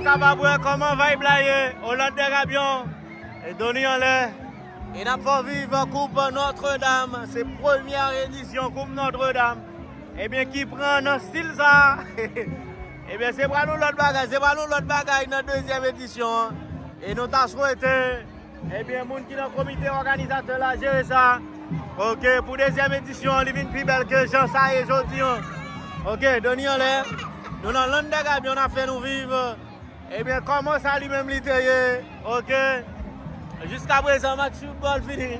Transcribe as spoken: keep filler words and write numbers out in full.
Sa va bwè, kòman vibe la ye? Hollande Dègabyon e Doni anlè. E n ap fè w viv koup Notre Dame. Se premyè edisyon koup Notre Dame. Ebyen, ki pran nan stil sa. Ebyen, se pral yon lòt bagay. Se pral yon lòt bagay nan dezyèm edisyon an. E nou ta swete, ebyen, moun ki nan komite òganizatè la jere sa. Ok, pou dezyèm edisyon an, li vin pi bèl ke jan sa ye jodi an. Ok, Doni anlè. Nou nan Hollande Dègabyon, n ap fè nou viv. Ebyen, kòman sa li menm li te ye? Ok. Jiska prezan, match foutbòl fini.